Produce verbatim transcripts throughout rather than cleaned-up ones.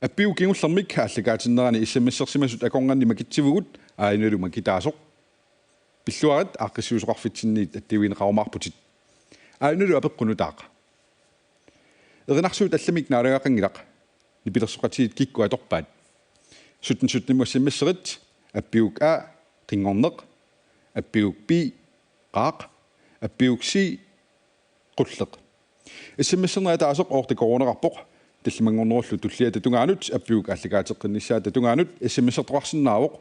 Appiuk kingullermik aallakaatinnerani S M S-ersimasut akornanni makitsivugut, aajuna makitaasoq. Pilluarit aaqqissuisoqarfitsinniit attiivigineqarumaarputit. Aajuna apeqqut nutaaq. Erinarsuut allamik naalagaqanngilaq. Nipilersoqatigiit kikkut atorpaat. Sytten sytten-imut S M S-erit, Appiuk A, qinngorneq, Appiuk B, qaaq, Appiuk C, qulleq. S M S-erneq ataaseq otte koruuneqarpoq. Tallimanngornerullu tulliata tungaanut, Appiuk aallakaateqqinnissaata tungaanut, S M S-ertoqarsinnaavoq.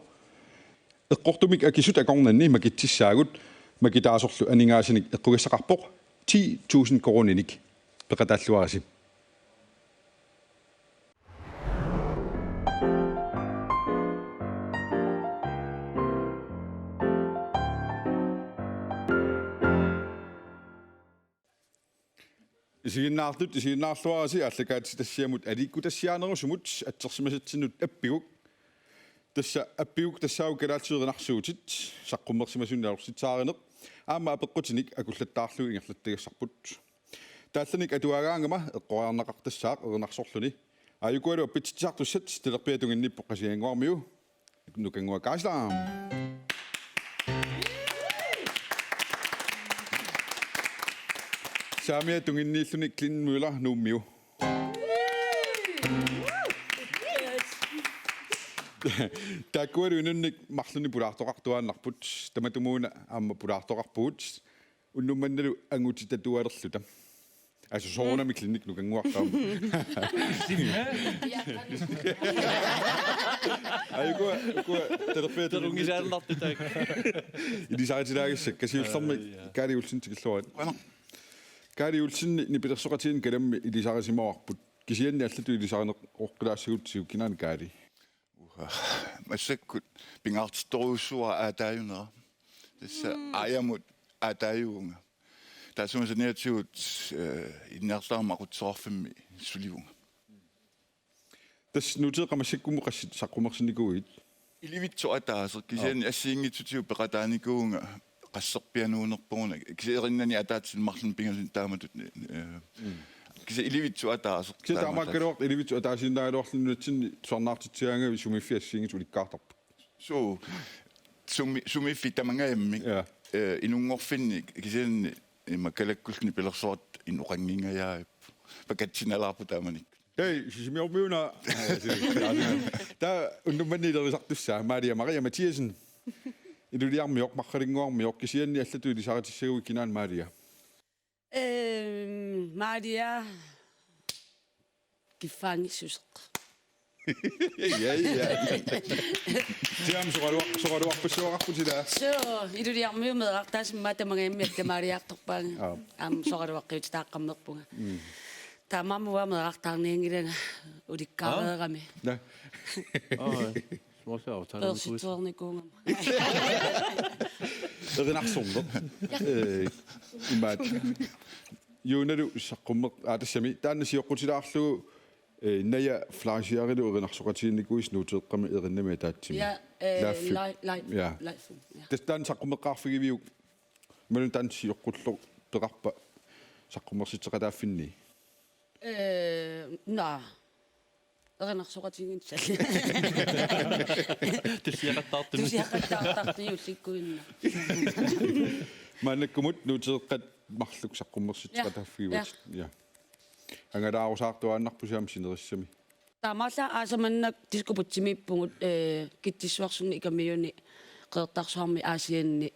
Eqqortumik akisut akornanni makitsissaagut, makitaasorlu aningaasanik eqqugassaqarpoq ti tusind koruuninik. Peqataalluarisi. Isiginnaartut, isiginnaarluarisi aallakaatitassiamut aliikkutassiaanerusumut atsersimasatsinnut Appiuk. Tassa Appiuk tassaavoq kalaallisut erinarsuutit, saqqummersimasunik nalorsitsaarineq, aamma apeqqutinik akullattaarlugu ingerlattagassarput. Taallanik atuagaangama eqqoriarneqartassaaq erinarsorluni. Aajukualu appitsitsisartussat, talerpiata tunginniippoq Qasigiannguarmiu, Nukannguaq Kaasla. Saamiata tunginniilluni Glenn Møller, Nuummiu. Taakkualu inunnik marlunnik pulaartoqartuaannarput, tamatumuuna aamma pulaartoqarpugut, unnuk mannalu angutitatualerluta. Altså, soorunami Glenn Nukannguaq aamma. Aajuku, aajuku, talerpiata tunginniit. Ilisaritilaassaaq, Kasiullermi. Aa, ja. Kaali Olsen tikilluarit. Qujanaq. Kaali Olsen nipilersoqatigiinni Kalammi ilisarisimavarput. Kisianni allatut ilisarineqoqqilaassagutsigu, kinaana Kaali? Uha. Massakkut pingaartittorujussuuara aataajunera. Tassa, mm, aajamut aataajuvunga. Taassuma saniatigut, eh, ilinniartitaanermut aqutsisoqarfimmi sulivunga. Tassa Nuuteeqqat massakkumut qassit saqqummersinnikuuit? Ilivitsoq ataaseq, kisianni, aa, assigiinngitsutigut peqataanikuuvunga qasserpianuunerpuguna. Kisianni erinnani ataatsimut marlunnik pingasunut taamatut, eh, mm, kisianni ilivitsoq ataaseq. Kisianni taamaakkaluartoq ilivitsoq ataasiinnaagaluarluni nunatsinni tusarnaartitsigaangakkit sumiiffik assigiinngitsut ulikkaartarput. Suu, sumi-, sumiiffik tamangajammik, ja, eh, inunngorfinni kisianni ima kalakkullu nipilersoqartut inoqanngingajapput. Pakatsinalaarput taamanikkut. Hej, Sisimiormiuna. Taava unnuk manna ilerisartussaa, Maria Maria Mathiassen. Ilulissarmioq, Maqqalinnguarmioq, kisianni allatut ilisaritissaguit, kinaana Maria? Ehm, Maria Kiffaanngissuseq. Ja, ja. Tiam soraluar-, soraluarpassuaqarputit ilaa. Suu, Ilulissarmiut meerartaasut immaqa tamangajammik attaamaaliartorpaannga. Aa. Aamma soraluaqqiutitaaqqammerpunga. Mm. Taamaammat uanga meerartaarnianngilanga ulikkaareerami. Aa? Naa. Aa, ja. Smagsig aftale. Qeersitsuarnikuugama. Erinarsorneq. Ja. Eh, imaat. Juunalu saqqummeq-, aa, tassami, taanna sioqqutilaarlugu, eh, Naja Fleischerlu erinarsoqatigiinnikuuisi Nuuteeqqami erinnami ataatsimi. Ja, eh, Live. Li-, live, ja. Live, ja. Tassa taanna saqqummeqqaarfigiviuk, imaluunniit taanna sioqqullugu peqarpa saqqummersitseqataaffinni? Eh, naa. Erinarsoqatigiinnissallu. Tussiaqattaartumik. Tussiaqattaartartut juullikkuinnaq. Maannakkumut Nuuteeqqat marluk saqqummersitseqataaffigivat. Ja, ja. Ja. Angalaarusaartuaannarpusi aamma sinerissami. Taamaallaat aasaq manna Diskobugtimiippugut, eh, Kitsissuarsunni Ikamiuni, Qeqertarsuarmi Aasianni,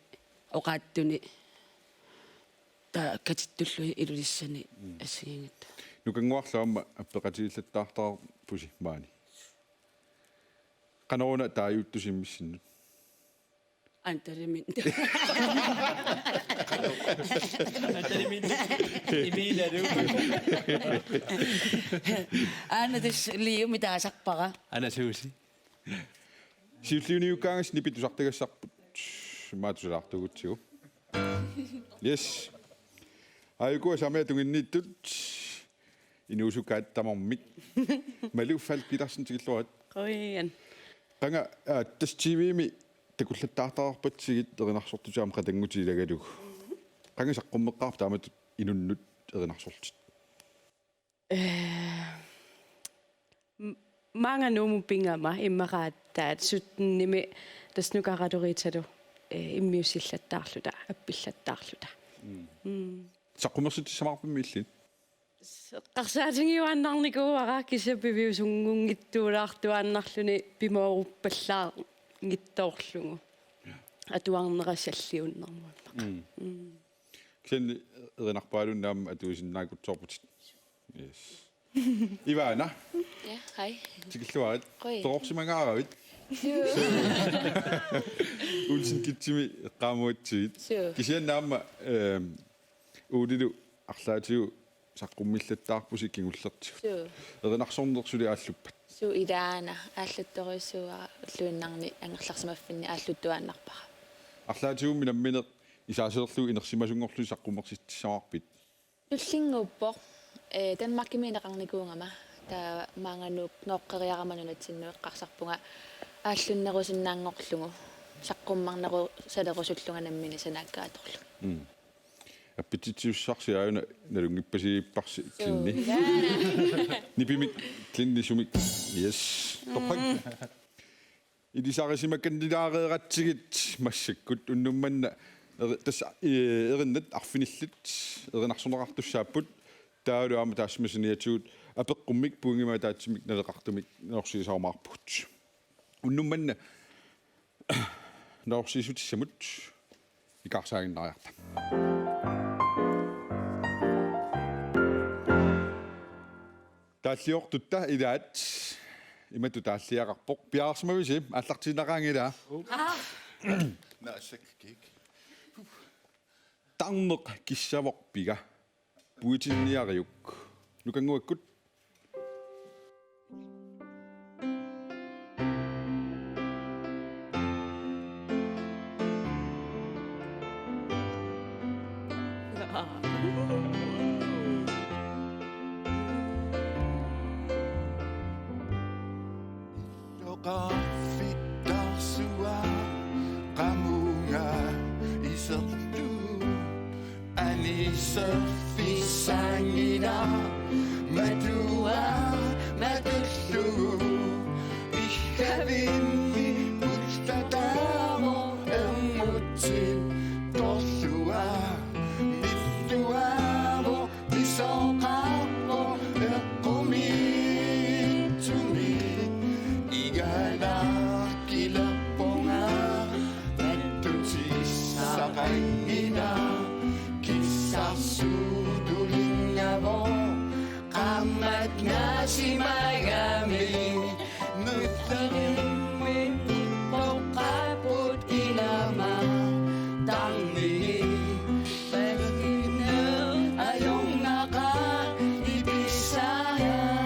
oqaatsini. Taava katittullu Ilulissani, mm, assigiinngitsut. Nukannguarlu aamma appeqatigiillattaartarpusi maani. Qanoruna taaguuttusi immissinnut? Antalimit. Antalimit. Emilalu. Aana tassa Liumi taasarpara. Aana Suusi. Siulliuniukkaangassi nipit tusartagassarput. Immaqa tusalaartuugutsigu. Yes. Aajuku saamiata tunginniittut. Inuusukkaat tamarmik. Malou Falch Petersen tikilluarit. Qujan. Qanga, aa, tassa T V-mi takullattaartaqarpatsigit erinarsortutit aamma qatanngutit ilagalugu. Qanga saqqummeqqaarpit taamatut inunnut erinarsorlutit? Eh, m-, Maanga Nuummut pigama immaqa aatsaat syttenimi tassa Nuka Rado Ritalu, eh, immiussillattaarluta, appillattaarluta. Mm. Saqqummersitsissamaarpimmi illit? Eqqarsaatigiuaannarnikuuara kisianni piviusunngunngitsuulaartuaannarluni pimooruppallaanngitsoorlugu. Atuarnera salliunnermut. Mm. Kisianni erinarpaaluunniit aamma atuisinnaakutsoorputit. Yes. Ivana. Ja, hej. Tikilluarit. Qujan. Perorsimangaaravit. Olsen Kidsimi eqqaamuatsigit. Suu. Kisianni aamma, ehm, Ulilu arlaatigut saqqummillattaarpusi kingullertigut. Suu. Erinarsorneq suli aalluppat? Suu, ilaana. Aallattorujussuuara ulluinnarni angerlarsimaffinni aalluttuaannarpara. Arlaatigummi nammineq isaaseerlugu inersimasunngorlusi saqqummersitsissamaarpit? Tullinnguuppoq, eh, Danmarkimi ineqarnikuugama. Taava maanga Nuuk nooqqeriarama nunatsinnut eqqarsarpunga aallunnerusinnaanngorlugu saqqummernerusalerusullunga nammineq sanaakkaatorlunga. Mm. Appititsisussarsi aajuna nalunngippasiipparsi Klinni. Nipimik Klinni sumik. Yes. Torrak. Ilisarisimakannilaareeratsigit massakkut unnuk manna eri-, tassa, eh, erinnat arfinillit erinarsorneqartussaapput taavalu aamma taassuma saniatigut apeqqummik pointimik ataatsimik naleqartumik nalorsigisarumaarpugut. Unnuk manna nalorsigissutissamut ikaarsaaginnariarta. Taalliortutta ilaat imatut taalliaqarpoq. Piareersimavisi aallartiinnaqaanga ilaa? Naassakkik. Tarneq kissavoq piga. Puitinniariuk. Nukannguakkut. Loqarfittarsua qamunga isertut aniserfissaanngilaq matua matullugu ikkavinni puttataavoq ermutsit torlua mittuaavoq pisoqarpoq eqqumiitsumik igalakkilerpunga nattutissaqanngilaq kissarsuutulinngavoq qaammat naasimagami nutserimmit ippoqqaapput ilama tarnigi ajornaqaaq ipissaajaa.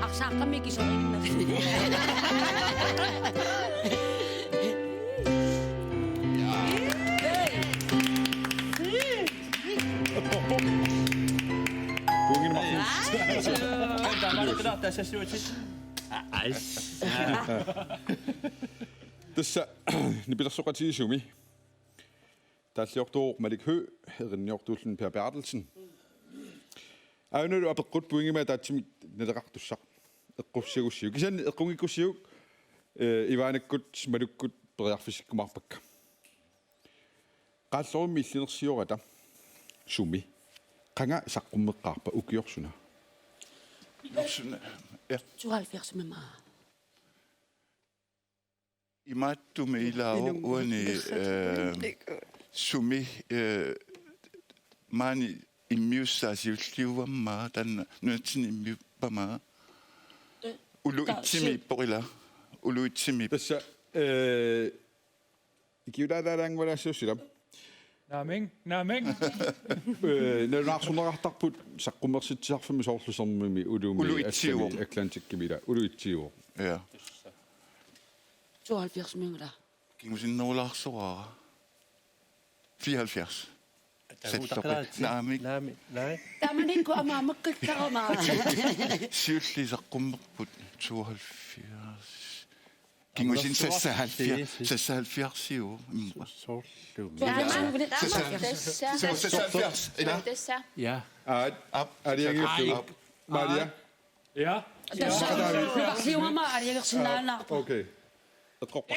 Arsaaqqammi kisoriinnarluni. Puungi nummer to. Tassa nipilersoqatigiissumi taalliortuuvoq Malik Høegh, erinniortuulluni Per Berthelsen. Aajuna apeqqut pointimik ataatsimik naleqartussaq. Eqqussagussiuk. Kisianni eqqunngikkussiuk, eh, Ivanakkut, Malukkut periarfissikkumaarpakka. Qaallorummi illinersiorata sumi? Qanga saqqummeqqaarpa, ukioq suna? Ukioq suna? Ja. Tooghalvfjerdsimi aamma. Imaattumik ilaavoq uani, eh, sumi, eh, maani immiussaa siulliuvoq aamma taanna nunatsinni immiuppama. Ulu itsimiippoq ilaa. Ulu itsimiippoq. Tassa, eh, ikiulaalaalaanngualaassuussila. Naamik, naamik. Eh, nalunaarsorneqartarput saqqummersitsisarfimmi soorlu Sermimi, Ulumi, Ulu itsiuvoq. Assami, Atlantikkimi ilaa. Ulu itsiuvoq. Ja. Tooghalvfjerdsimiunngilaq. Kingusinnerulaarsoraara. Fireoghalvfjerds. Takutakalaatsi. Naamik. Naamik. Naamik. Taamanikkut aamma amakkakkama. Siulliit saqqummerput tooghalvfjerds. Kingusinni seksoghalvfjerds, seksoghalvfjerds, jo. Soorlu. Seksoghalvfjerds. Seksoghalvfjerds. Ila. Tassa. Ja. Aap. Aaliangiullugu. Aap. Maria. Ja. Tassa. Siumama aaliangersinnaannaarpoq. Okay. Eqqorpa.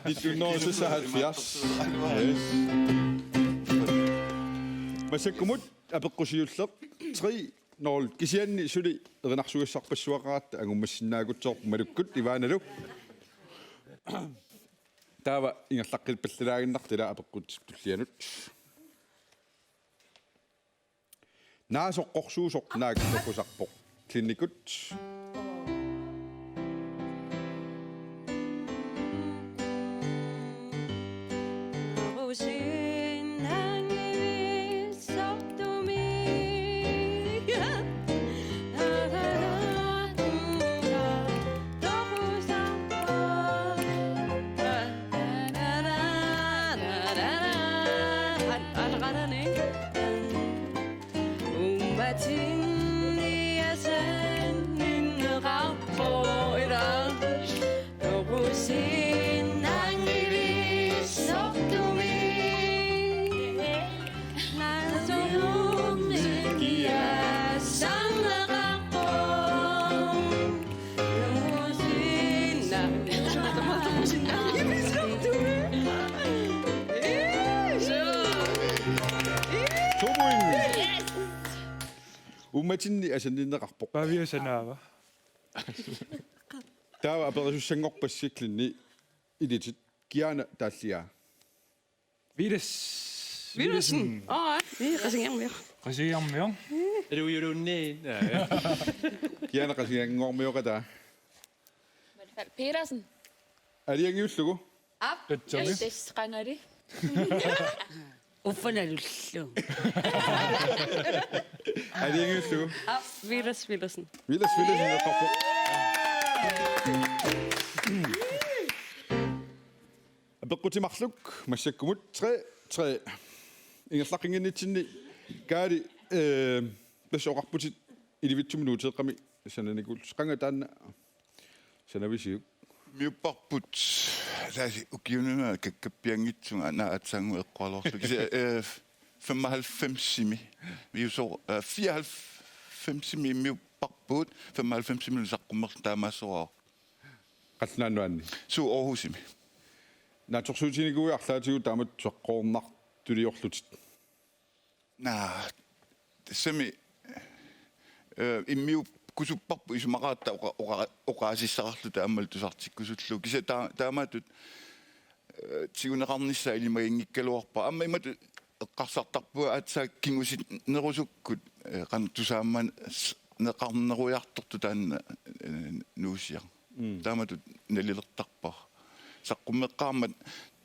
Nittenhundrede seksoghalvfjerds. Yes. Massakkumut apeqqut siulleq tre nul. Kisianni suli erinarsugassarpassuaqaratta angummassinnaagutsigu Malukkut Ivanalu. Taava ingerlaqqippallaaginnartut ila apeqqut tullianut. Naasoq qorsuusoq naak toqusarpoq. Clinicut. Tubuin. Uummatinni asanninneqarpoq. Pavia sanaava? Taava aperisussanngorpassi Klinni ilitit. Kiana taalliaa. Viles. Vilesen. Aa, ii, Qasigiarmioq. Qasigiarmioq. Aluiulunni. Kiana Qasigiannguarmioqataa. Petersen. Aaliangiullugu. Aap. Tatsami. Tassa qangali. Uffa nalullu. Aaliangiullugu. Aap, Viles Vilesen. Viles Vilesen eqqorpoq. Apeqqutit marluk massakkumut tre tre. Ingerlaqqinnginnitsinni Kaali, eh, tassa oqarputit ilivitsumik nuuteeqqami sananikuullusi. Qanga taanna sanavisiuk? Immiupparput, taasi ukiununa kakkappianngitsunga, naa aatsaannguaq eqqorluarlugu. Kisianni, eh, femoghalvfemsimi. Miuso-, eh, fireoghalvfemsimi immiupparput, femoghalvfemsimilu saqqummerluta taamaassoraarput. Qallunaat Nunaanni. Suu, Aarhusimi. Naatsorsuutiginikuuit arlaatigut taamatut saqqummertuliorlutit? Naa, tassami, eh, immiukkusupparput isumaqaratta oqa-, oqa-, oqaasissaqarluta aammalu tusartikkusullugu. Kisianni taa-, taamatut, eh, tiguneqarnissaa ilimaginngikkaluarpara. Aamma imatut eqqarsartarpunga aatsaat kingusinnerusukkut, eh, qanoq tusaamaneqarnerujartortoq taanna, eh, Nuussiaq. Mm. Taamatut nalilertarpara. Saqqummeqqaarmat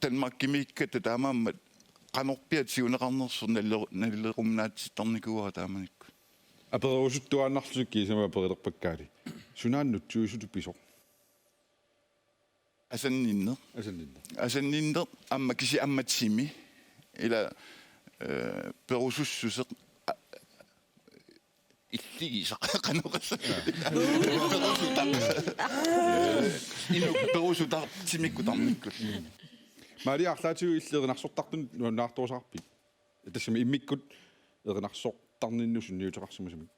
Danmarkimiikkatta taamaammat qanorpiaq tiguneqarnersoq naliler-, nalileruminaatsittarnikuuara taamanikkut. Apererusuttuaannarlusi kiisami aperilerpakka Kaali. Sunaana nutsuisutut pisoq? Asanninneq. Asanninneq. Asanninneq aamma kisianni aamma timi. Ila, eh, perusussuseq, a-, illigisaq qanoq oqassaanga. Perusutaq. Inuk perusutaq timikkut tarnikkut. Maali, arlaatigut illit erinarsortartunik nuannaartorusaqarpit? Tassami immikkut erinarsortarninnut sunniuteqarsimasamik.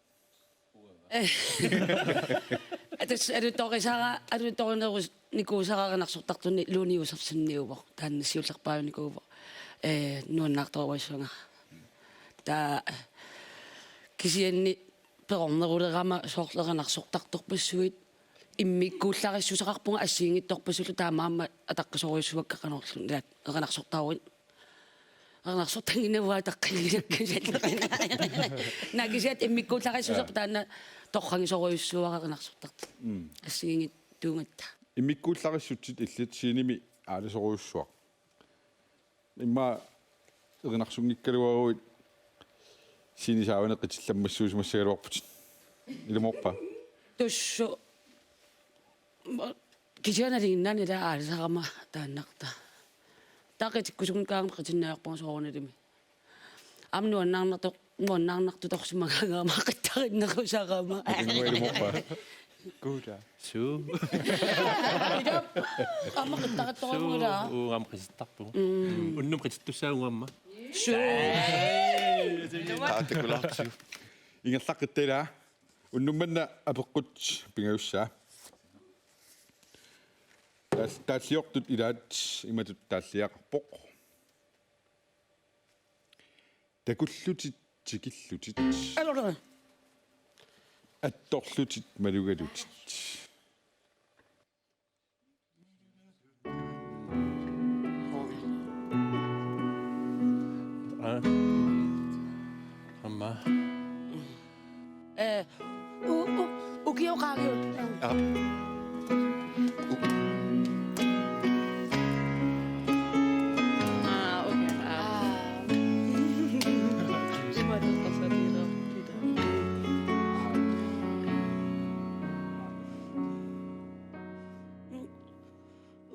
Tassa aluttorisara, aluttorinerus-, nikuusara erinarsortartuni Lone Josefseniniuvoq, taanna siullerpaajunikuuvoq, eh, nuannaartorujussuugara. Taava kisianni peqornerulerama soorlu erinarsortartorpassuit immikkuullarissuseqarpunga assigiinngitsorpassullu taamaammat ataqqisorujussuakka qanorluunniit erinarsortaruit. Erinarsortannginnavunga ataqqinngilakkit. Naa kisiat immikkuullarissuserput taanna torragisorujussuuara erinarsortartut. Mm. Assigiinngitsuugatta. Immikkuullarissutsit illit scenemi aalisorujussuaq. Immaqa erinarsunngikkaluaruit scene saavani qitillammassuusimassagaluarputit. Ilumoorpa? Tassa. Ma-, kisianni nalinginnaani ila aalisarama taannarta. Taava qitikkusunngikkama qitinnaviarpunga soorunalimi. Aamma nuannaarnartoq Nuannaarnartutorsimagaangama qittarinnerusarama. Atingualumoorpa. Kuula. Suu. Ida, aamma qittarittorujuuvoq ila. Suu, uunga aamma qitittarpugut. Mm. Unnuk qitittussaavugut aamma. Suu. Aa, takulaartigu. Ingerlaqqittaa ila. Unnuk manna apeqqut pingajussaa. Taal-, taalliortut ilaat imatut taalliaqarpoq. Takullutit tikillutit. Alora. Attorlutit malugalutit. Aa. Aamma. Eh, u-, u-, ukioqaagiuk. Aa. U-, aa, okay. Aa. Imatut tassatiilerpita.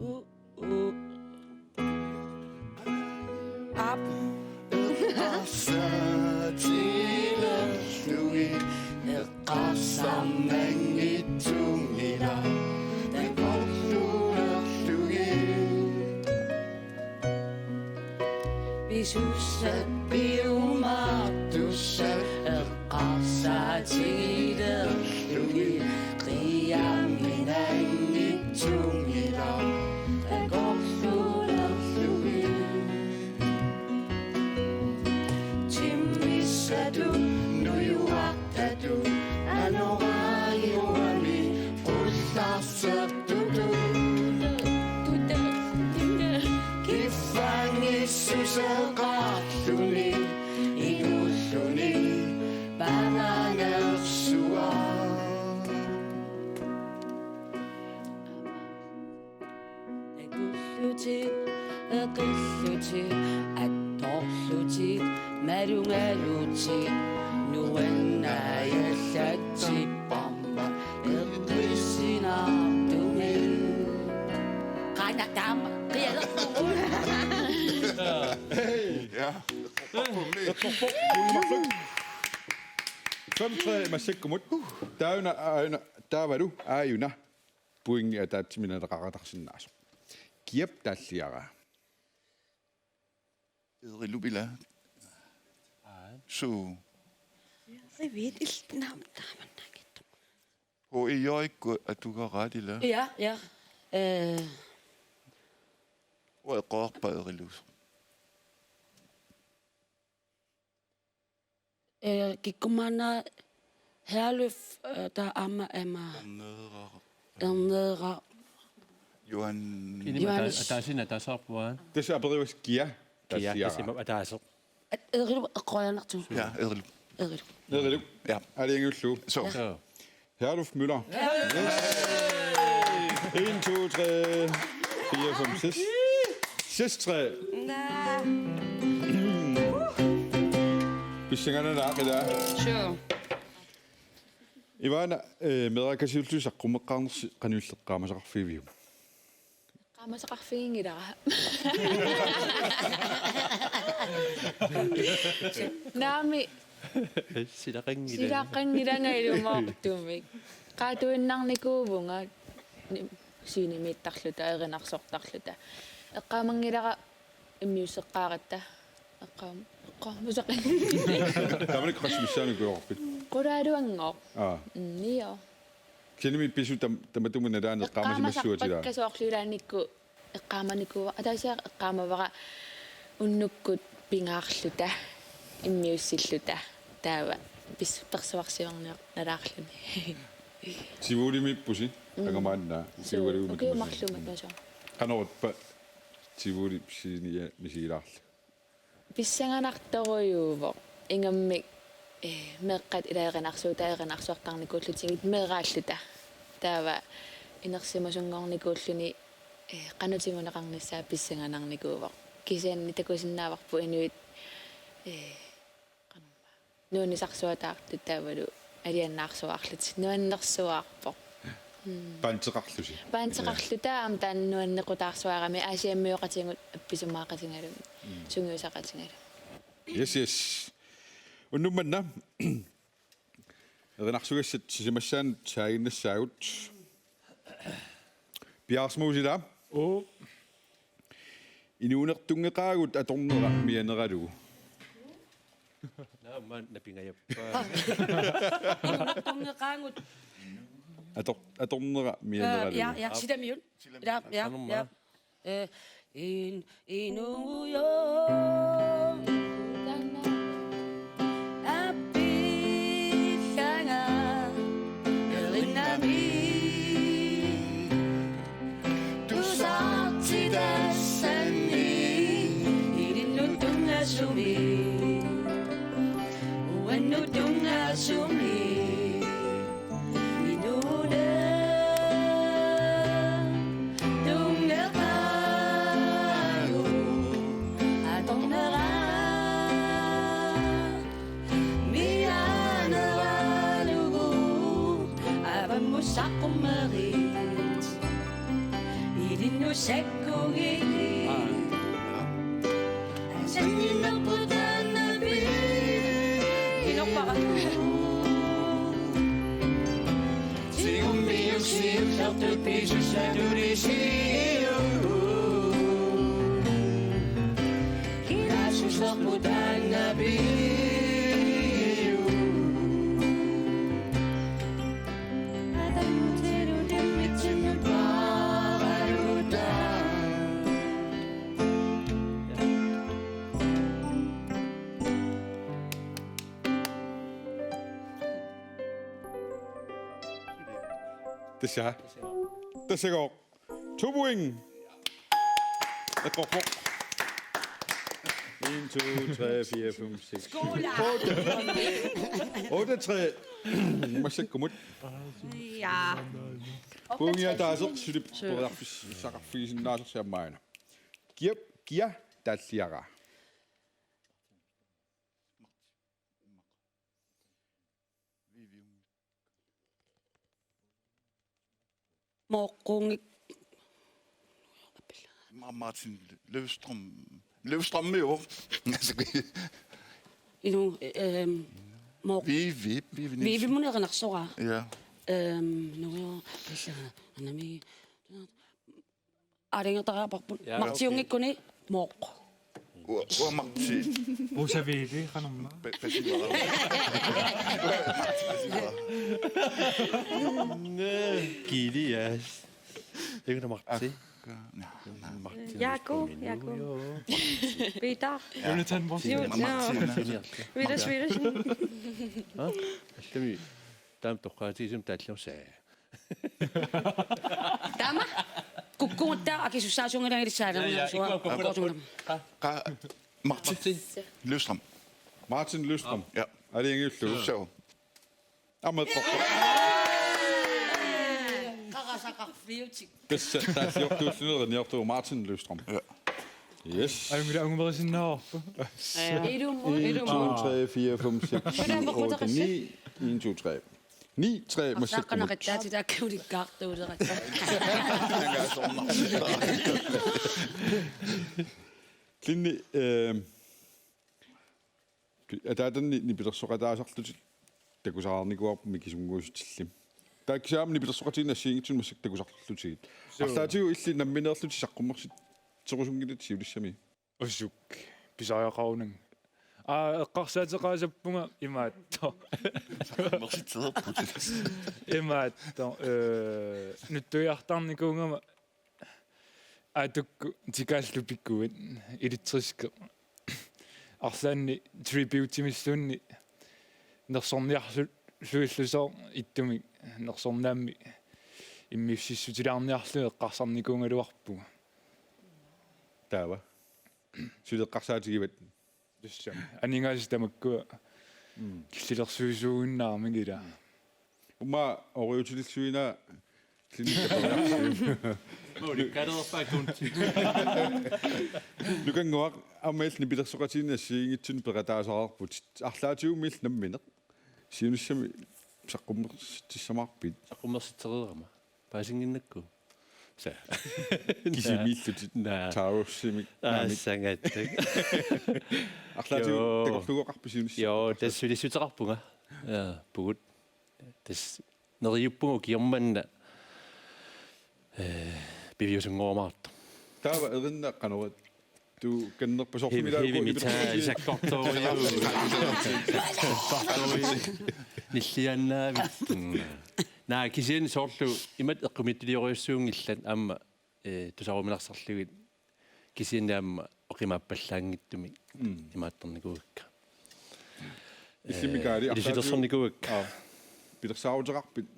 U-, u-, Aap. Eqqarsaatillerlugit, eqqarsarnanngitsunngilaq, takorluulerlugit. Pisussat piumaartussat eqqarsaatigilerlugit, qiiamminanngitsunngilaq, takorluulerlugit. Timmissatut nujuartatut anoraajuami qullarsertutut. Kiffaanngissuseqarluni inuulluni paavanersuaq. Takullutit, eqillutit, attorlutit, malugalutit, nuannaajallatsipparma, eqqissinaartumik. Qanataama, qialerpugut. Hej. Ja. Fem tre massakkumut. Taanna aajuna, taavalu aajuna. Pointi ataatsimiinneqaqatarsinnaasoq. Kiap taalliaraa. Eerilup ila. Aa. Suu. Rivit il-, naam, taamannaanngitsoq. H I J-ikkut atugaraat ila. Ja, ja. Eh. Uanga eqqorarpara Eeriluusoq. Eh, kikkumaanna Herluf, eh, taava aamma Emma. Erneeraq. Erneeraq. Johan. Kini Johannes. Ata-, ataaseq ataaseq. Tassa aperivoq kia. Kia, tassa ima ataaseq. At-, Eerilup eqqoriarnartigu. Ja, Eerilup. Eerilup. Eerilup. Ja. Aalajangiullugu. Så. Ja. Så. Herluf Møller. Yes. En, to, tre, fire, fem, seks. Seks tre. Naa. Pissanganaq ila. Sure. Ivana, eh, meerakasiullusi saqqummeqqaarnersi qanoq illit eqqaamasaqarfigiviuk? Eqqaamasaqarfiginngilara. Naamik. Silaqanngilanga. Silaqanngilanga ilumoortumik. Qaatuinnarnikuuvunga ni-, scenemittarluta, erinarsortarluta. Eqqaamanngilara immiusseqqaaratta. Eqqaam-, eqqaamasaqanngilanga. Taamanikkut qassit missaannik ukioqarpit? Qulaaluanngooq. Aa. Mm, nio. Kisiannimi pisut tam-, tamatuma nalaani eqqaamasimassuat ila. Eqqaamasarpakka soorlu ilaannikkut eqqaamanikuuara, ataasiarlu eqqaamavara unnukkut pingaarluta, immiussilluta, taava pis-, persuarsiorniornalaarluni. Tivolimiippusi, mm, angamaannaa, suu, ukiualuit ukiut marluk matuma. Matuma suu. Qanorippa Tivolip scenia misigilaarluni? Pissanganartorujuuvoq. Ingammik, eh, meeqqat ila erinarsuuta, erinarsortarnikuullutigit meeraalluta. Taava inersimasunngornikuulluni, eh, qanoq tiguneqarnissaa pissanganarnikuuvoq. Kisianni takusinnaavarput inuit, eh, qanormaa, nuannisarsuataartut taavalu alianaarsuaarlutik. Nuannersuaarpoq. Mm. Bandeqarlusi. Bandeqarluta aamma taanna nuannequtaarsuarami Aasiammioqatigut appisimaaqatigaluni. Mm. Sungiusaqatigaluni. Yes, yes. Unnuk manna erinarsugassat sisamassaannut saaginnassaagut. Piaarsimuusila. Oo. Inuunertunngeqaagut atornera mianeralugu. Naamma napingajappa. Inuunertunngeqaagut. Ator-, atornera mianeralugu. Ja, ja, sitamiut. Ja, ja, ja. Eh, in, inuuyo. Appillanga erinami. Tusartitassani ilinnut tunngasumik. Uannut tunngasumik. Inuunertunngeqaagut atornera mianeralugu avammut saqqummerit ilinnut sakkugiit. Sanginnerput taanna pi-. Inorpara. Tigummiussiullertut pisussatut isiu. Kinaasusserput taanna pi-. Atammutilu timmitsinnut paaraluta. Tassa. Tassagooq. To point. Eqqorpoq. En, to, tre, fire, fem, seks, syv, otte. Otte, tre. Massakkumut. Ja. Pointia taaseq suli periarfissaqarfigisinnaasoq siammaana. Kia, kia taalliaraa? Mooqqunngik-. Ma-, Martin Løvstrøm. Løvstrøm, jo. Inu, ehm, Mooq-. Vivi, Vivi Nielsen. Vivi mun erinarsoraa. Ja. Ehm, nu, anami. Aalajangertariaqarparput. Ja, Martiunngikkuni Mooq. Ua-, ua Marti. Rosa Vivi, qanormaa. Pe-, Pesiva. Kilias. Ikke Marti. Marti. Jakob, Jakob. Peter. Jonathan Morsen. Jo, Marti. Peter Sverresen. Ha? Allami. Taama toqqaatigisumik taalliorsaa. Taama? Kukkugut taava akisussaasunngilanga ilissi. Ja, ja, ikua kukkugut. Qa-, Martin Løvstrøm. Martin Løvstrøm. Ja. Aalajangiullugu. Suu. Aamma eqqorpoq. Qarasaqarfiutik. Tassa taalliortuulluni erinarsuuvoq Martin Løvstrøm. Ja. Yes. Ajunngilaq, angumerisinnaavara. Ilumut, en, to, ilumut. Tre, fire, fem, seks, syv, otte, ni. En, to, tre. Ni, tre, massakkut. Arsaaqqanaqattaatitaakka ulikkaartuulerat. Klinni, eh, ataatanni nipilersoqataasarlutit takusaqarnikuuarput mikisunnguussutillit. Taakku aamma nipilersoqatigiinni assigiinngitsunik massakkut takusarlutigit. Suu. Arlaatigut illit nammineerlutit saqqummersitserusunngilatit siulissami. Ussuk pisariaqarunanga. Aa, eqqarsaateqaasappunga imaattoq. Saqqummersitsereerput. Imaattoq, eh, nutsuiartarnikuugama aatukku tikaallu pikuat elektriske. Arlaanni tributimissuunni nersorniarlu-, -luillusooq ittumik nersornaammik immiussissutilaarniarlugu eqqarsarnikuugaluarpunga. Taava. Suli eqqarsaatigivat. Tassa. Aningaasat tamakkua. Mm. Killilersuisuuginnaaramik ila. Uuma oriutililluinnaq klinikka periarfissaq. Ulikkalerpaa kunti. Nukannguaq, aamma illit nipilersoqatigiinni assigiinngitsunik peqataasarputit. Arlaatigut illit nammineq siunissami saqqummersitsissamaarpit? Saqqummersitsereerama. Paasinnginnakku. Kisimiillutit. Naa. Taarussimik. Aa, naamik. Sangaattak. Arlaatigut. Joo. Takorluugoqarpisi unissi? Joo, tassa sulissuteqarpunga. Ja, pugut. Tassa neriuppunga ukioq manna, eh, piviusunngorumaartoq. Taava erinaq qanoq ittukannerpa soorlu? Heavy, heavy metal, sakkortuujuit. Sakkortuujuit. Nilliannaavit. Naa, kisianni soorlu imatut eqqumiitsuliorujussuunngillat aamma, eh, tusaruminarsarlugit kisianni aamma oqimaappallaanngitsumik. Mm. Imaattornikuuakka. Illimmi Kaali, eh, ilusilersornikuuakka. Aa, pilersaaruteqarpit?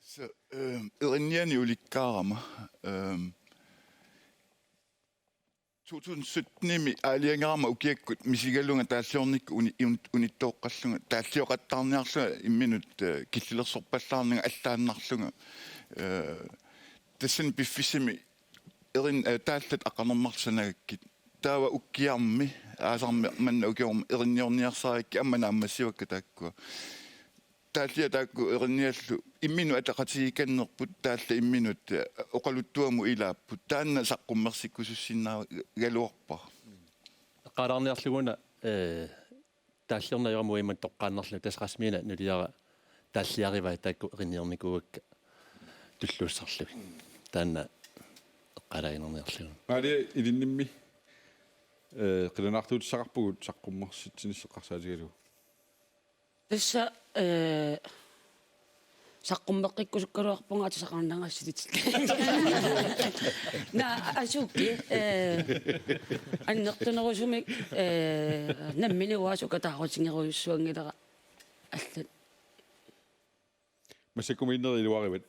Så, øhm, erinnianik ulikkaarama, øhm, to tusind sytten-imi aalajangerama ukiakkut misigalunga taalliornikkut uni-, un-, unittooqqallunga, taallioqattaarniarlunga imminut, øh, killilersorpallaarnanga allaannarlunga. Øh, tassani piffissami erin-, øh, taallat aqqaneq-marluk sanagakkit. Taava ukkiarmi, aasarmi manna ukioq erinniorniarsarakkit aamma naammassivakka taakkua. Taalliat taakku erinniallu imminut ataqatigiikkannerput, taallat imminut, eh, oqaluttuamut ilaapput, taanna saqqummersikkusussinnaagaluarpara. Eqqaalaarniarlugu una, eh, taalliorneq ajorami uiman toqqaannarlugu, tassa rasmiina nuliara taalliarivaa taakku erinniornikuuakka tulluussarlugit. Taanna eqqaalaaginnarniarlugu. Maria, ilinnimmi, eh, qilanaartuutissaqarpugut saqqummersitsinissaq eqqarsaatigalugu. Tassa, eh, saqqummeqqikkusukkaluarpunga atisaqarnanga assilitit. Naa, asuki, eh, annertunerusumik, eh, nammineq uanga sukataarutigerujussuanngilara allat. Massakkumiinnerit iluarivat?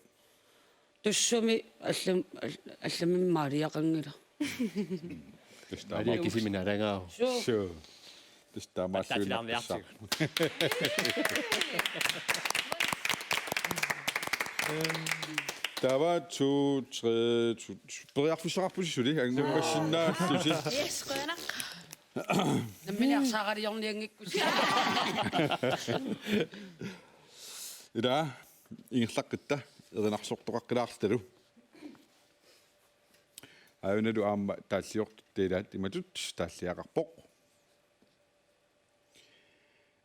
Tassami allam-, all-, allamimmi maaliaqanngilaq. Tassa taama. Maria kisimi nalagaavoq. Suu. Suu. Tassa taamaalluinnarpassaaq. Ataatsilaarniartigu. Taava to, tre, to, to. Periarfissaqarpusi suli, angumpassinnaallusi. Yes, qujanaq. Nammineq arsaaraliornianngikkusi. Ila, ingerlaqqitta, erinarsortoqaqqilaarlutalu. Aajuna aamma taalliortutta ilaat imatut taalliaqarpoq.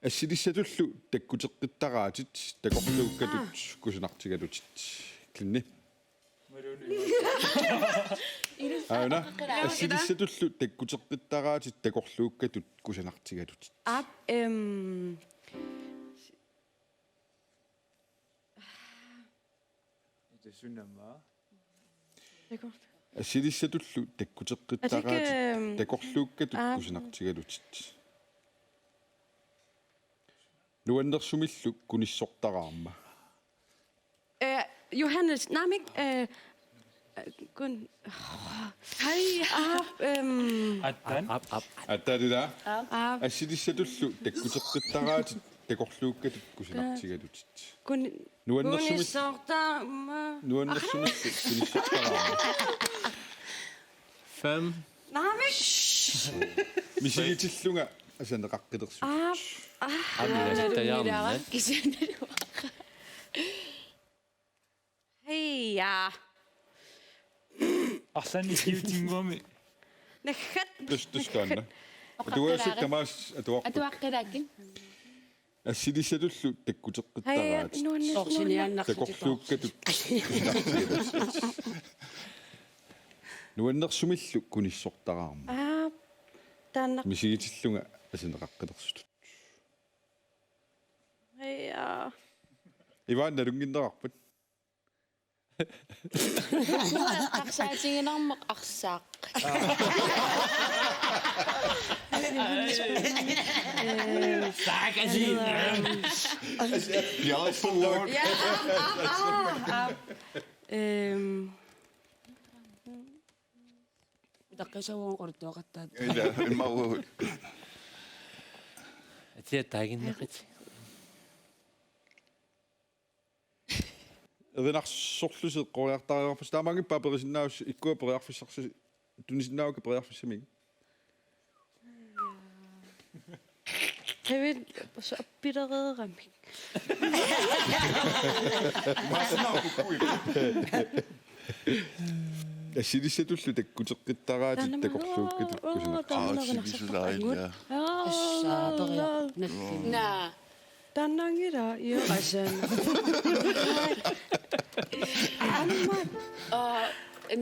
Assilissatullu takkuteqqittaraatit takorluukkatut kusanartigalutit. Klinni. Aajuna, assilissatullu takkuteqqittaraatit takorluukkatut kusanartigalutit. Aap, øhm. Ita sunama. D'accord. Assilissatullu takkuteqqittaraatit, er det ikke, øhm, takorluukkatut, aap, kusanartigalutit. Nuannersumillu kunissortaraarma. Øh, Johannes, naamik, øh, øh, kun-, hej. Aap, øhm. Attan. Aap, aap. Attan ila. Aap. Assilissatullu takkuteqqittaraatit takorluukkatut kusanartigalutit. Kun-, nuannersumil-, kunissortaarma. Nuannersumillu kunissortaraarma. Fem. Naamik. Misigitillunga asaneqaqqilersutit. Aap, aap. Aap, ila sittajaarnat. Kisianni. Hej, ja. Arlaannik siutinnguami. Naggat. Tus-, tuskaanna. Atuassat tamaasa atuarput. Atuaqqilaakkit. Assilissatullu takkuteqqittaraatit. Hej, nuannis-, sorsiniaannarlutik. Takorluukkatut. Nuannersumillu kunissortaraarma. Aap, taanna. Misigitillunga asaneqaqqilersutut. Hej. Ivaan nalunnginnerarpat. Arsaatiginarmat arsaaq. Stakkels en. Ja, aap, aap, aap, aap. Øhm. Utaqqisavunga oqaluttuaqattaartoq. Ja, immaqa. Atia taaginneqit. Erinarsorlusi eqqoriartariaqarpasi, taamaanngippat perisinnaavasi, ikkua periarfissarsi, tunisinnaavakka periarfissamik. David, så appilereeramik. Assilisatullu takkuteqqittaraat taanna takorluukkat uu, kusanaq. Taanna aa, erinarsortaqangut. Sivisulaarilla. Aa, assaateriaq nalli. Naa. Taannaanngilaq, io, asan. Anmat. Aa,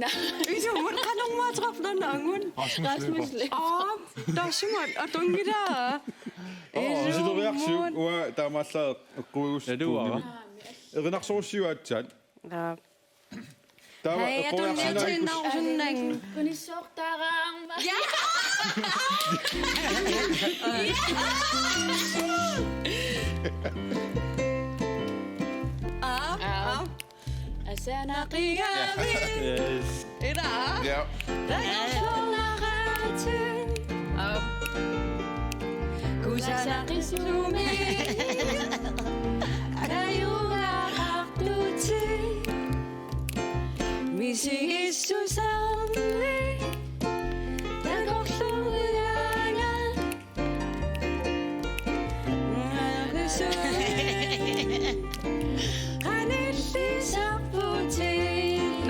naa. Isumut qanormaa trafnan angun. Rasmus Løber. Rasmus Løber. Aa, taassuma, atunngilaq. Aa, isumut. Sileriarsiuk, uanga taamaallaat eqquigussuunimi. Naluara. Erinarsorussiuk aatsaat. Aa. Taava hej, eqqoriarsinnaavik. Tunniutiinnarussunnang. Kunissoortaraarma. Ja! Aap, aap. Aap. Asanaqigaavit. Yes. Ila. Ja. Takorloornaraatit. Aap. Kusanaqisumik. Ajugaqartutit. Misigissusaarnik takorluuigaangat. Qanillisarputit.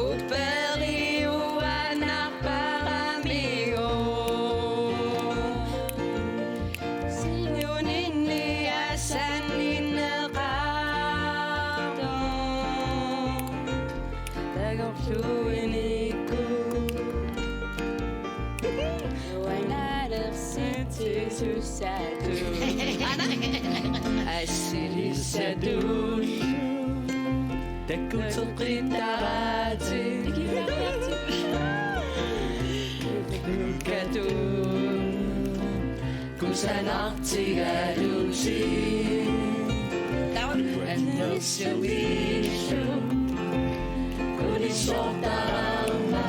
Upperi uannarparamigooq. Siuninni asanninneqartoq. Takorluuinikkut. Uangalersitsisussaatut. Assilisatullu. Takkuteqqittaraat. Katut. Kusanartigalutit. Taava. Annertuumillu. Kunissoortaraarma.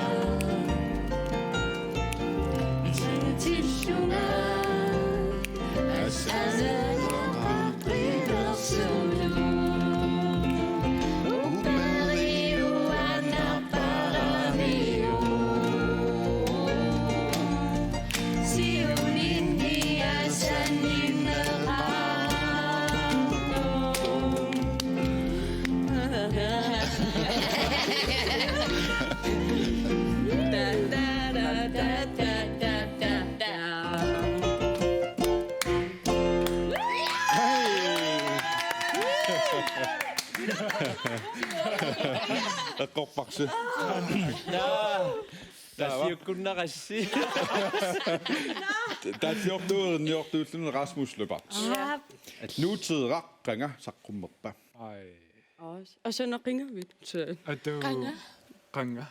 Tillunga. Assanaqaqqinnersuutu. Upperi uannarparamigooq. Siuninni asanninneqartoq. Eqqorparsi. Taava. Taava siukkunnarassi. Tassiortuurinniortuulluni Rasmus Løber. Aap. Nutideraq, qanga saqqummerpa? Ai. Aas. Asanaqigavit. Atu. Qanga. Qanga.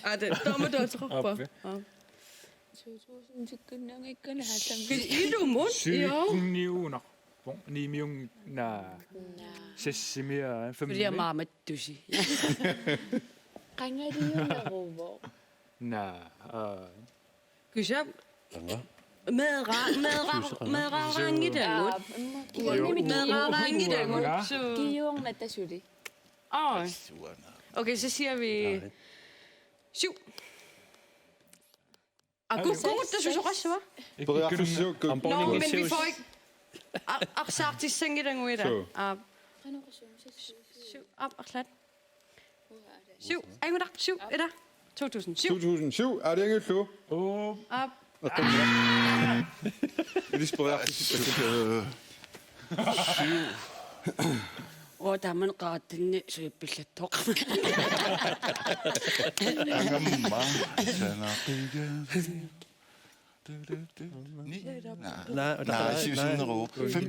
Aa, det, dommer, du har trukket på. Aap. Aa. Syv tusind sekundinngikkaluarluni. Ilumut, ja. Syvogtyve-naq. Bon, ni millioner, naa. Naa. Seks millioner, fem millioner. Fordi jeg er meget, meget døsig. Qangaliuneruvoq. Naa, øh. Kisa. Qanga. Meera, meera, meeraaraanngitagut. Aa, mm, kiornimi. Meeraaraanngitagut. Kiornata suli. Aa. Okay, så siger vi syv. Aa, ku-, kukuttasusoqassava? Periarfissuukkut. Nå, men vi får ikke ar-, arsaartissanngilagut ila. Suu. Aap. Syv, aap, arlaat. Syv, angunaq, syv, ila. To tusind syv. To tusind syv, aalajangiullugu. Uu. Aap. Eqqornaq. Ilissi periarfissippat. Syv. Uanga taamani qaratsinni sulippillattoq. Qangamma, sanaqiga. Ni. Naa, naa, naa, siusinneruvoq. Fem.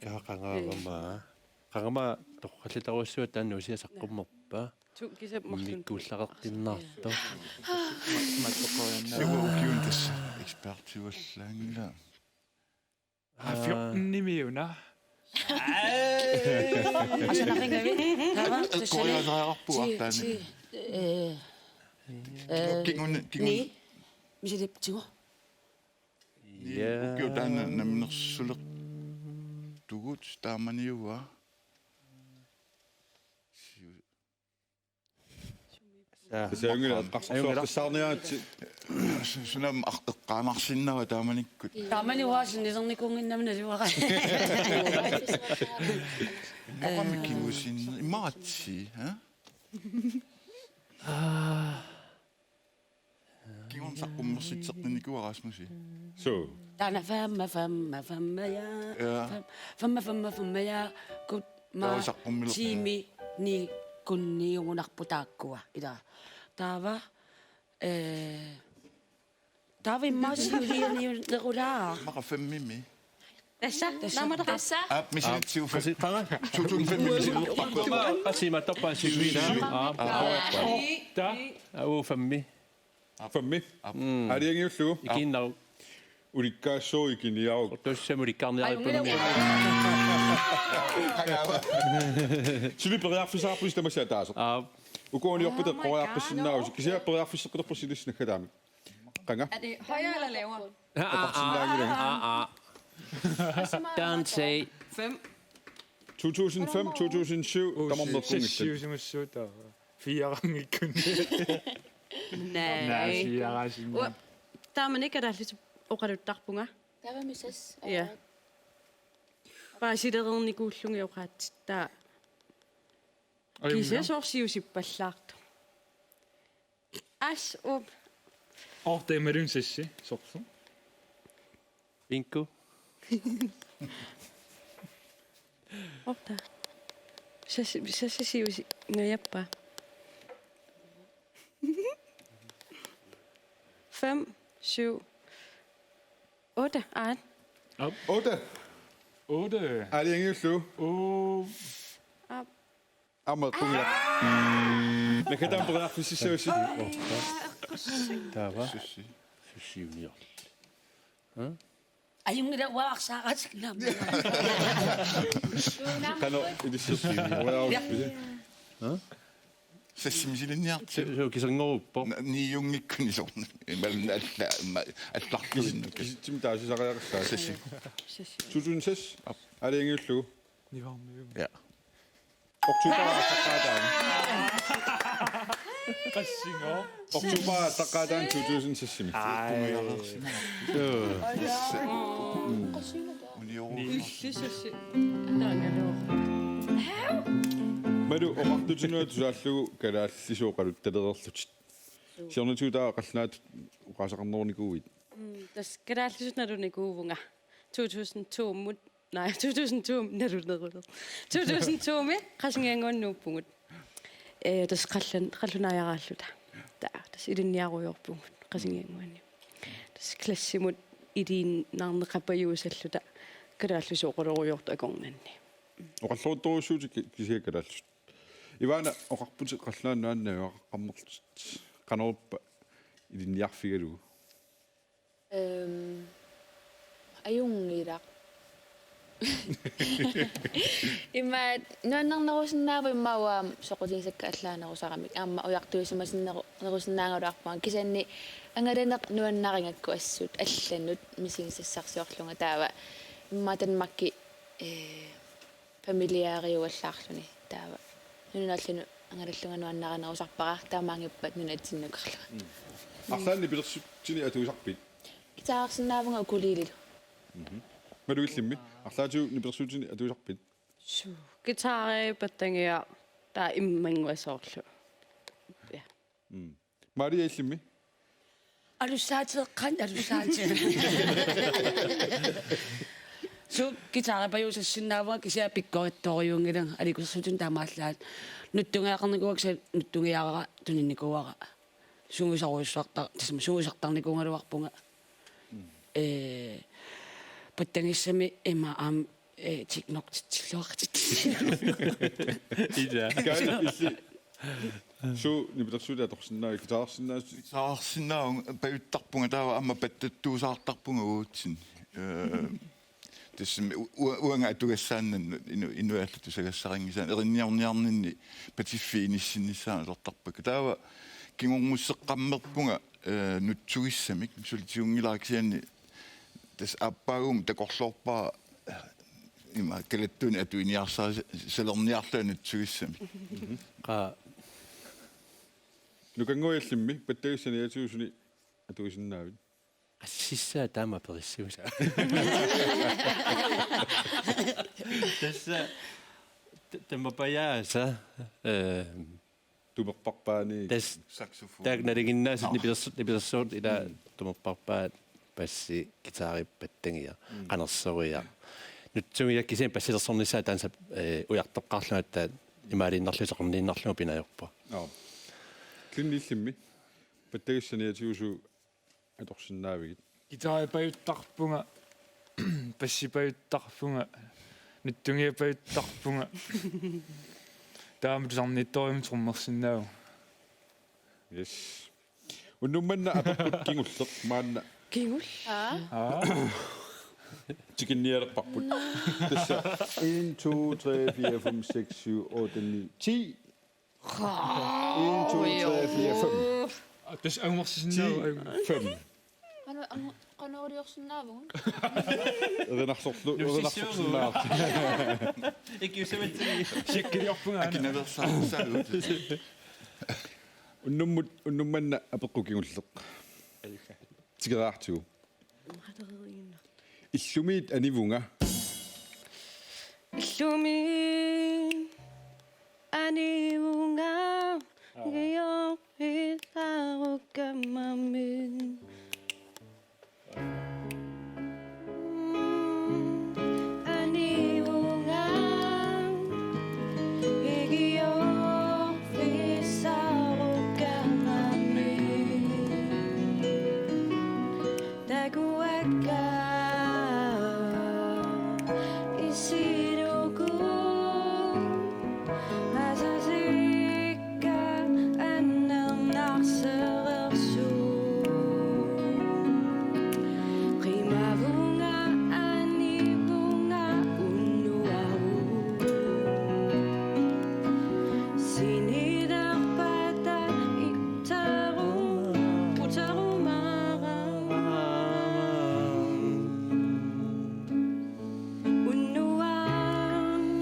Aa, qangaagamma. Qangaagamma torrallatarussua taanna usiaq saqqummerpa. Tukkisap marlun. Mikkuullaqartinnaartoq. Siu ukiuni tassa ekspertiuallaanngilaq. Aa, fjorten-imiuna. Asanaqigavit? Taava, tassani. Eqqoriasaararpu artaani. Ti, ti, eh, eh, kingun, kingun. Ni. Misilip tigu. Ja. Ukioq taanna namminersulertugut taamaniua. Siu-, Saa. Tassa ajunngilaq, eqqars-, ajunngilaq. Eqqarsarniaritsi. Su-, sunam eqqaanarsinnaavat taamanikkut. Taamani uanga sinniisernikuunnginnama naluara. Moqami kingusinni-, imaatsi, ha? Kitsertinnikuuara Rasmusi. Suu. Taanna femma, femma, femma, ja. Ja. Fem-, femma, femma, femma, ja. Kut-, ma-, Taava saqqummilerpunga. Tiimi, ni, kunniugunarput taakkua. Ila. Taava, eh, taava immaqa siulianiunnerulaaq. Immaqa femmimi. Tassa, tassa. Naamata? Tassa. Aap, misilitsigu fe-, Qasiqqanga. Two thousand five misilitsigu. Qasima toppa sivina. Aap. Aap. Ta. Au femmi. Femmi. Mm. Aalajangiullugu. Ikiinnaruk. Ulikkaassuaq ikiniaruk. Ortussamut ulikkaarniarippunni. Suli periarfissaqarpusi tamassi ataaseq. Aap. Uku uniorput eqqoriarpassinnaagussi. Kisianni periarfisseqqilerpassi ilissi naggataamik. Qanga? Er det højere eller lavere? Oqarsinnaanngilanga. Don't say. Fem. Two thousand five, two thousand seven, tamarnerpunngillat. Seks siusimassuutaa. Fireanngikkunni. Nej. Nej, fireasinna. Ua-, taamani kalaallisut oqaluttarpunga. Taavami seks. Ja. Paasilereernikuullugit oqaatsit. Taa. Ajunngilaq. Kisianni soorlu siusippallaartoq. As up. Orta imaluunniit sassi, sorsu. Bingo. Orta. Sassi, sassi siusi, ngajappaa. Fem, syv, otte, ej. Op. Otte. Otte. Aalajangiullugu. Op. Aamma eqqunngilaq. Naggataamik periarfississagussi. Taava. Sassi. Sassi unior. Hm? Ajunngilaq uanga arsaaratik naamma. Qanoq ilissi. Uanga arsaaratik. Hm? Sassi misilinniartigu. Su-, su-, kisanngoruuppoq. Na-, niunngikkuni soorlu. Imaluunniit alla-, ma-, allarluinnaq. Kisi-, kisitsimik taasisariaqassaaq. Sassi. Sassi. Two thousand six. Aap. Aalajangiullugu. Nivarmium. Ja. Oktober aallaqqaataani. Qassingo? Oktober aallaqqaataani two thousand six-imi. Ej. Joo. Illissi sassi. Taangaluaq. Malu, oqartutit una tusaallugu kalaallisut oqaluttalereerlutit. Siornatigut taava qallunaatut oqaaseqarnerunikuuit? Mm, tassa kalaallisut nalunikuuvunga. Two thousand two-mut, nej, two thousand two naluneruleq. Two thousand two-mi Qasigiannguani nuuppugut. Eh, tassa qallan-, qallunaajaraarluta. Taava, tassa ilinniarujoorpugut Qasigiannguani. Tassa klassimut iliinnarneqapajuusalluta kalaallisut oqalorujoortut akornanni. Oqalleruttorujussuutit ki-, kisianni kalaallisut. Ivana, oqarputit qallunaat nuannaaraqammerlutit. Qanoruppa ilinniarfigalugu? Ehm, ajunngilaq. Ima nuannernerusinnaavoq, immaqa uanga soqutigisakka allaanerusaramik. Aamma ujartuisimasinneru-, nerusinnaagaluarpunga. Kisianni angalaneq nuannarigakku assut allanut misigisassarsiorlunga, taava immaqa Danmarki, eh, familiariuallaarluni, taava nunanut allanut angalallunga nuannarinerusarpara, taamaanngippat nunatsinnukarlunga. Mm. Arlaannik nipilersuutini atuisarpit? Guitarersinnaavunga ukulelelu. Mhm. Malu, illimmi? Arlaatigut nipilersuutini atuisarpit? Suu, guitari, pattagia, taava immannguaq soorlu. Ja. Mm. Maria, illimmi? Alussaateeqqat, alussaateeq. Suu, guitaripajuusassinnaavunga, kisianni pikkorittorujunngilanga, aliikkusersuutinik taamaallaat. Nutsungiaqarnikuuara, kisianni nutsungiarara tuninnikuuara. Sungiusarujussuartar-, tassami sungiusartarnikuugaluarpunga. Mm. Eh, pattagissami ima aamma, eh, tiknok titsilluaqatit. Ila. Kaali, illi. Suu, nipilersuutit atorsinnaavit, guitarersinnaasut? Guitarersinnaavunga, pajuttarpunga, taava aamma pattattuusaartarpunga uatsinnut. Eh, tassami u-, u-, uanga atugassaannannut inu-, inuit allat tusagassarinngisaannut, erinniorniarninni patiffiit inissinnissaannut atortarpakka. Taava kingornusseqqammerpunga, eh, nutsugissamik, suli tigunngilara, kisianni tassa aappaagumut takorloorpara, eh, ima kalattuunik atuiniarsaasa-, salerniarlunga nutsugissamik. Qaa. Nukannguaq, illimmi, pattagissat niogtyve-suni atuisinnaavit? Qassissaa taama perissuusa. Tassa t-, tamapajaasa, eh, Tumerparpaani. Tassa taakku nalinginnaasut nipilersu-, nipilersuut ila tumerparpaat, bassi, guitari, pattangia, qanersoriaq. Nutsungiaq kisianni bassilersornissaa taanna, eh, ujartoqqaarlunga, aatsaat imaaliinnarlugu soqorniinnarlugu pinajorpoq. Joo. Klinni illimmi. Pattagisaq saniatigisuuvoq atorsinnaavigit? Guitaripajuttarpunga, bassipajuttarpunga, nutsungiapajuttarpunga. Taama tusarniittorujummik trommersinnaavunga. Yes. Unnuk manna apeqqut kingulleq maanna. Kingul? Aa. Tikinnialerparput. Tassa en, to, tre, fire, fem, seks, syv, otte, ni, ti. En, to, tre, fire, fem. Aa, tassa angumarsisinnaavoq. Ti, fem. Qano-, qano-, qanooriorsinnaavugut? Erinarsorlu, erinarsorsinnaavugut. Ikiusamatsi. Sikkiliorpunga aana. Akinaveersaarusaagut. Unnummut, unnuk manna apeqqut kingulleq. Tikeraartigu. Illumiit anivunga. Illumiit anivunga. Giorgit arukamami. Anivunga. Igiorfissarukkamami. Takuakka isiluku asasikka annernarsereersuuvoq. Qimavunga anivunga unnuaru. Sinilerpata ittaru-, uttarumaarama. Unnuaq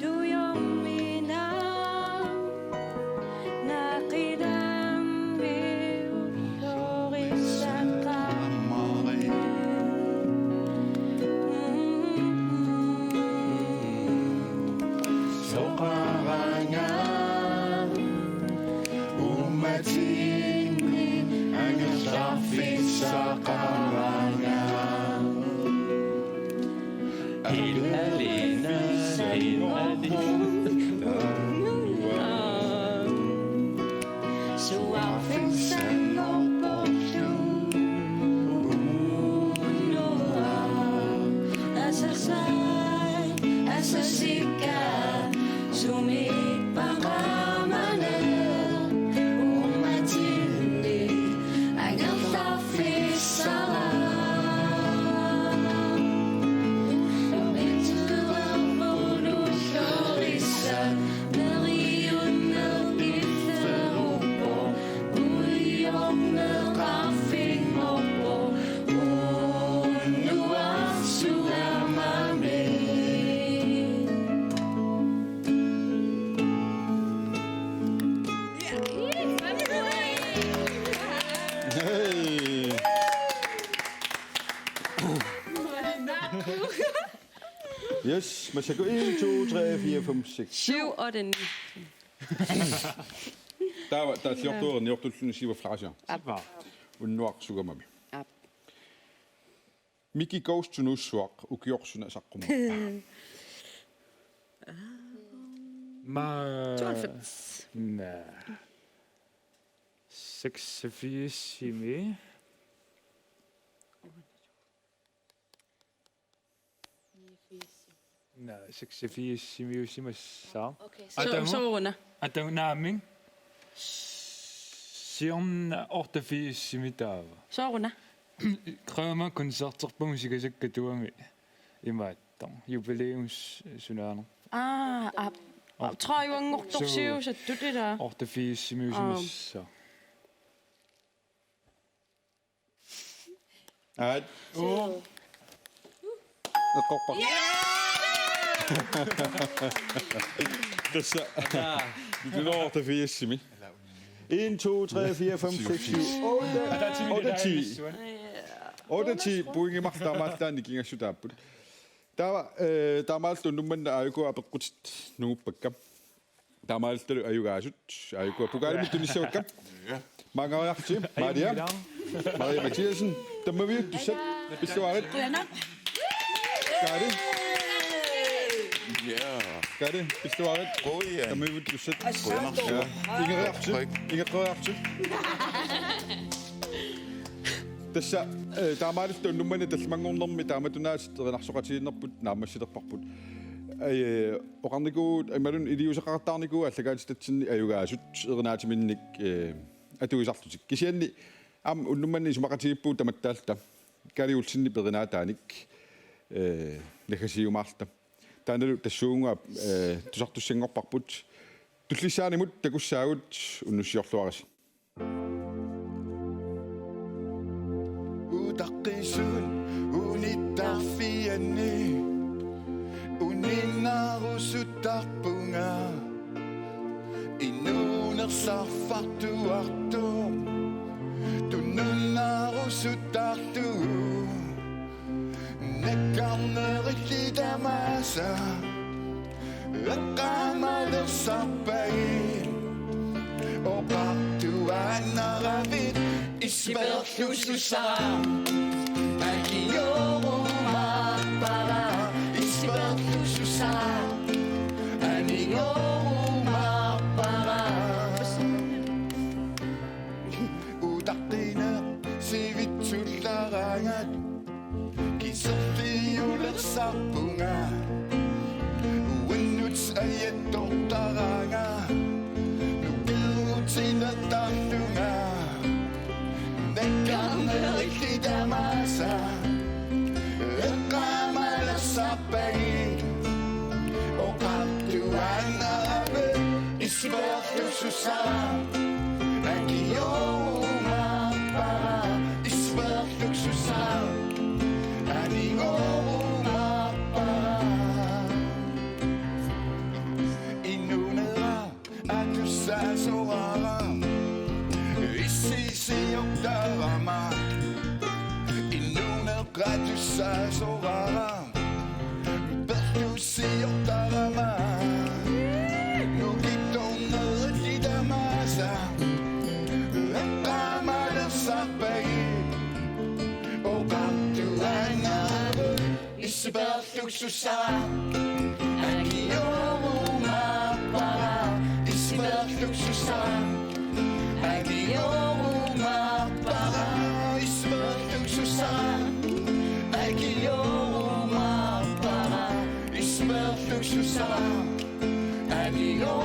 tujormina naqidammi ullorissaqarami. Soqaranga uummatinni angerlarfissaqaranga. Illalina, illalina. Suarfissanngorporlu unnuaq. Asasai, asasikka, sumiippaqarama uummatinni angerlarfissara. Umittuarpulu ullorissaq, neriunneq illeruppoq, uiorneq arfinngorpoq, unnuaq sulamami. Hey. Yes, massakkut en, to, tre, fire, fem, seks, syv. Syv, otte, ni. Taava, taava taalliortuerniortulluni siuafflaasiaq. Aap. Unnuaq sulamami. Aap. Miki Kous Tunuussuaq, ukioq suna saqqummerpa? Ma-, tooghalvfems. Naa. Seksogfirsimi. Naa, seksogfirsimiusimassaaq. Okay, så... Atagu-, sooruna? Atagu-, naamik. Siorna otteogfirsimi taava. Sooruna? Krømer koncerterpagut Sigasakka Tuami imaattoq. Jubilæums-, sunaana. Aa, aap. Aap, tredive-nngortorsiusattut ilaa. Otteogfirsimiusimassaaq. Aat. Uu. Eqqorpara. Tassa. Nitten hundrede og otteogfirsimi. En, to, tre, fire, fem, seks, syv, otte, otte, ti. Otte, ti pointimarluk taamaallaat nikingassutaapput. Taava, eh, taamaalillutit unnuk manna aajuku apeqqutit nunguppakka. Taamaalillutalu ajugaasut, aajuku pokalimut tunissavakka. Maangariarlusi, Maria. Maria Mathiassen, tammaviusussat, pissavarit. Kari. Ja. Kari, pissavarit. Qujan. Tammaviusussat. Ja. Ingeriarlusi, ingeqqeriarlusi. Tassa, eh, taamaalilluta unnuk manna tallimanngornermi taamatut aasiit erinarsoqatigiinnerput naammassilerparput. Eh, oqarnikuuvugut, imaluunniit iliuuseqartarnikuuvugut aallakaatitatsinni ajugaasut erinaatiminnik, eh, atuisarlutik. Kisianni aamma unnuk manna isumaqatigiippugut tamattaalluta Kari Olsenip erinaataanik, eh, naggasiiumaarluta. Taannalu tassuugunnga, eh, tusartussanngorparput. Tullissaanimut takussaagut, unnussiorluarisi. Utaqqisut unittarfianni uninnaarusuttarpunga, inuunersarfartuartoq tununnaarusuttarlugu. Nakkarnerillit tamaasa eqqaamalersarpagit, oqartuaannaravit isperlusussara. Akiorumaarpara isperlusussara. Aniorumaarpara. Utaqqineq sivitsullaraangat kiserliulersarpunga. Uannut ajattortaraanga nukerutilertarlunga. Nakkarnerillit tamaasa eqqaamalersarpagit, oqartuaannaravit isperlusussara. Akiorumaarpara isperlusussara. Aniorumaarpara. Inuunera atussaasoraara issiisiortarama. Inuunera atussaasoraara perlusiortarama. Nukittornerillit tamaasa eqqaamalersarpagit, oqartuaannaravit isperlusussara. Akiorumaarpara isperlusussara. Akiorumaarpara isperlusussara. Akiorumaarpara isperlusussara. Akio